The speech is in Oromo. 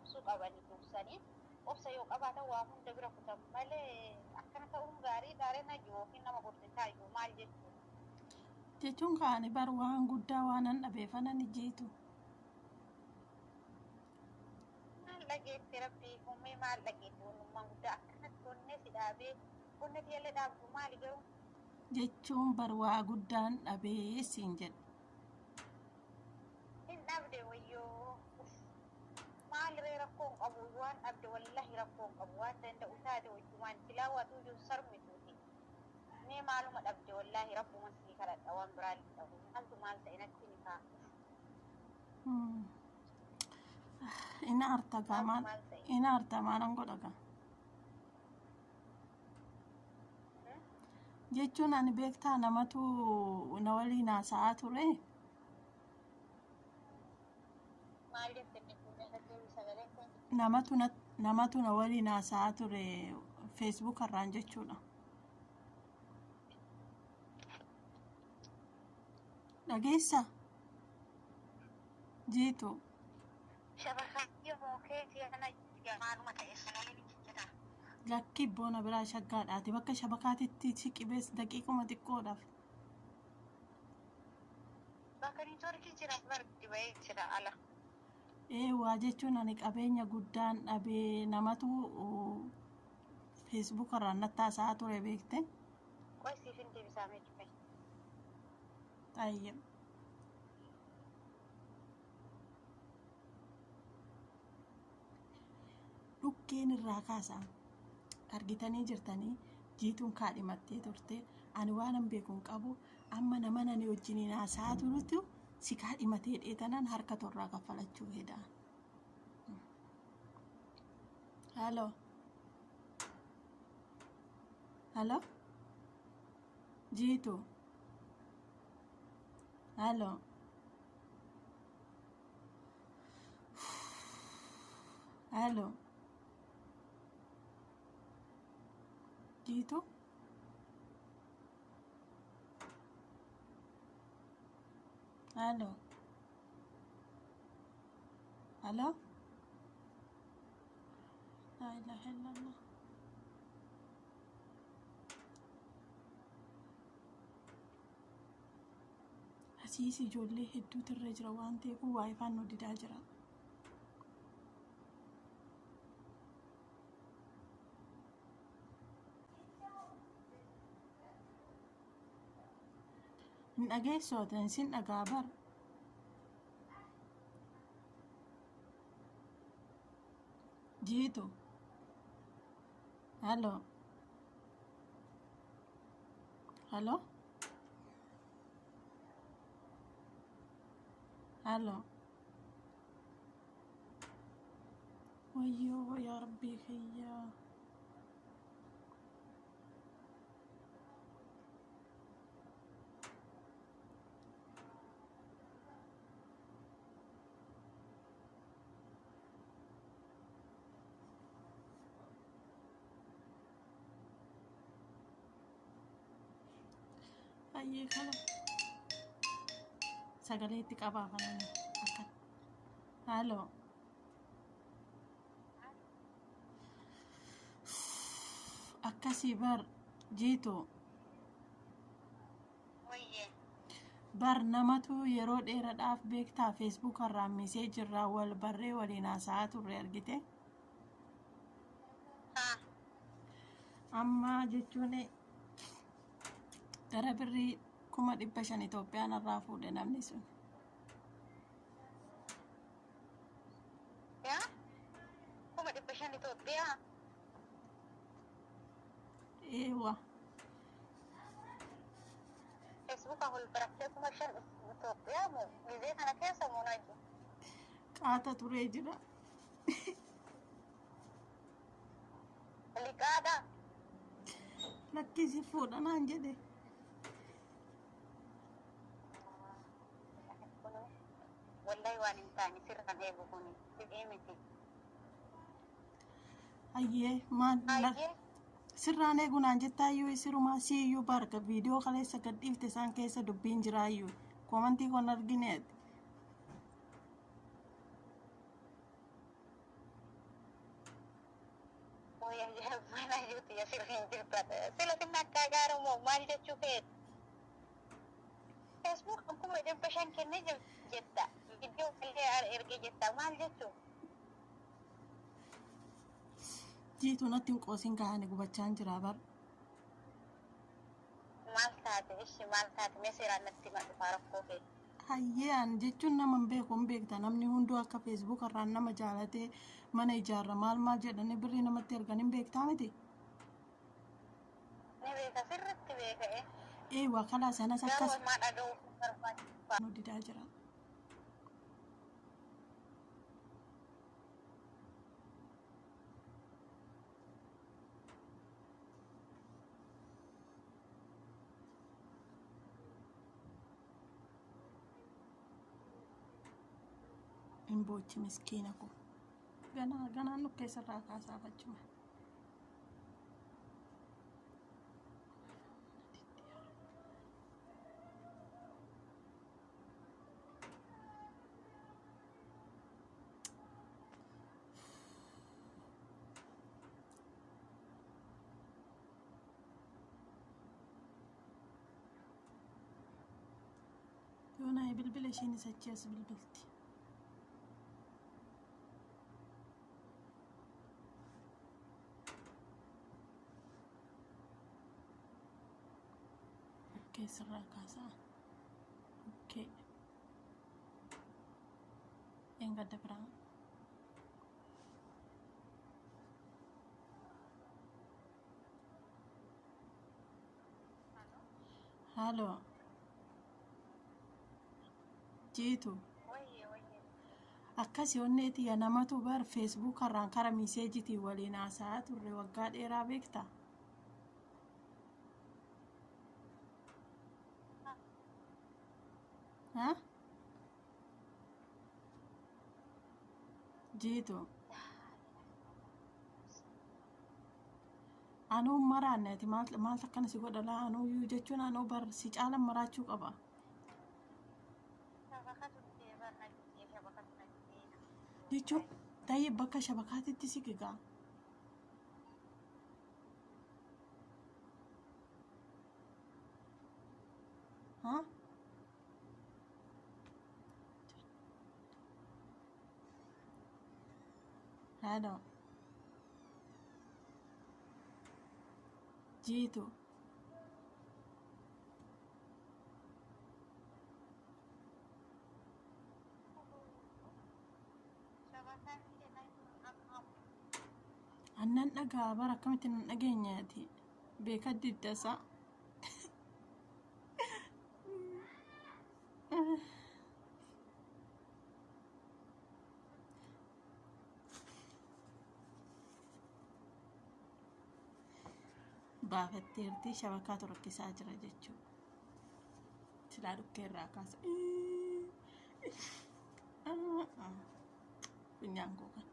Obsuu qabanii dursanii obsa yoo qabaatan waa hunda bira kutan malee akkana ta'uun gaarii gaareen hayyuu yookiin nama gorsisaa iyyuu maal jechuudha. Jechuun kaani bar waan guddaa waan an dhabeefanan jiitu. Maal dhageesse rabbii uumee maal dhageesse wannummaan guddaa akkanatti onnee si dhaabee onnee tiyallee dhaabdu maali garuu. Jechuun bar waa guddaan dhabee siin jedhe. Hin dhabde wayyoo maal ree rakkoo hin qabu waan dhabde wallahi rakkoo hin qabu waan danda'u taate wajjumaan silaa waatu iyyuu sarmituuti. Mee maaluma dhabde wallahi rabbuma sii kadhadha waan biraa hin dhabu maaltu maal ta'e natti ni kaa. Ina arta gaa Maaltu maal maal ta'e? ina arta maalan godha gaa. Jechuun ani beektaa namatu na waliin haasa'aa ture. Maal jette inni kun irratti sagaleen kun? Namatu na waliin haasa'aa ture Facebook irraan jechuudha. Dhageessa? Jiitu. Shabakaa yommuu keetii kana maaluma ta'e sagaleen hin jijjiirama. Lakki boona biraa shaggaadhaati. Bakka shabakaatitti siqibees daqiiquma xiqqoodhaaf. Bakka niitoorkii jira bardi ba'ee jira ala. Ee waa jechuun ani qabeenya guddaan dhabee namatu Facebook irraan natti haasa'aa ture beekte. Qoy siif hin deebisaa mee dhufe. Xayyib. Dhukkeen irraa kaasa. Argitanii jirtanii jiituun kaadhimattee turte. Ani waanan beeku hin qabu. Amma nama ani wajjiniin haasa'aa turutu si kaadhimatee dheetanan harka torraa kaffalachuu heda. Halo. Halo. Jiitu. Halo. Halo. Jiitu. Halo. Halo. Laa ilaaha illallah. Asiis ijoollee hedduutu irra jira waan ta'eef waayifaan nu didaa jira. Hin dhageessu ati sin dhagaa bar. Jiitu. Halo. Halo. Halo. Wayyoo yaa rabbii kiyyaa. Baay'ee kana sagalee itti qabaa kanaan akka haaloo akkasii bar jiitu Wayyee. bar namatu yeroo dheeradhaaf beektaa feesbuuk irraa miseejii irraa wal barree waliin haasa'aa turre argite. Haa. Amma jechuun gara birrii 500,000 Itoophiyaan irraa fuudhe namni sun. Yaa 500,000 Itoophiyaa. Eewa. Feesbuukaan wal barattee 5,000 Itoophiyaa moo gizee kana keessa moo naju? Qaata turee jira. Liqaadha. Lakkisi fuudha naan jedhe. Wallahi waan hin taane sirraan eegu kuni sirrii miti. Ayyee maal Ayyee. sirraan eegu naan jettaayyuu sirumaa siyyuu barga viidiyoo kaleessa gad dhiifte isaan keessa dubbiin jiraayyuu koomantii kon argine ati. Yaa mana jirtu yaa sirri hin jirtu. Sila sinna akka gaaramoo maal jechuu feet? Facebook akkuma 500 kennee jetta. Viidiyoo illee ergee jetta. Maal jechuu? Jiituu natti hin qoosin kaa'anii gubachaan jira bar. Maal taate ishi maal taate mee seeraan natti hima dhufaa rakkoo kee. Hayyee an jechuun nama hin beeku hin beekta namni hunduu akka Facebook irraan nama jaalatee mana ijaarra maal maal jedhanii birrii namatti ergan hin beektaa miti. Ni beeka sirriitti beeka. Ee waa kalaa sanas Garuu akkas maal dhaga'uuf barbaachisa. nu didaa jira. Hin boochi miskiina ko. Ganaa ganaan nu keessarraa kaasaaf achuma. Yoonaa bilbila isheenis achi as bilbilti. Keessarraa kaasaa. Okkee. Eengadda biraa. Haaloo. Jiitu. Wayyee wayyee. Akkas yoonneeti yaa namatu bar Facebook irraan kara miiseejitiin waliin haasa'aa turre waggaa dheeraa beektaa? Ha? Jiitu. Anuu maraanne ati maal maal akkana si godha laa anuu iyyuu jechuun anuu bar si caalan maraachuu qaba. Shabakatu dhufee barna dhufee shabakatu na dhufee. Jechuun tayyee bakka shabakaatitti si gigaa. Ha? Hello. Jiitu. Shabakaan kennaa jiru akka Annan dhagaa bara akkamitti nan dhageenyaati. Beeka diddasaa. Baafatteerti shabakaatu rakkisaa jira jechuudha. Silaa dhukkee irraa kaasa. Funyaan koo kan.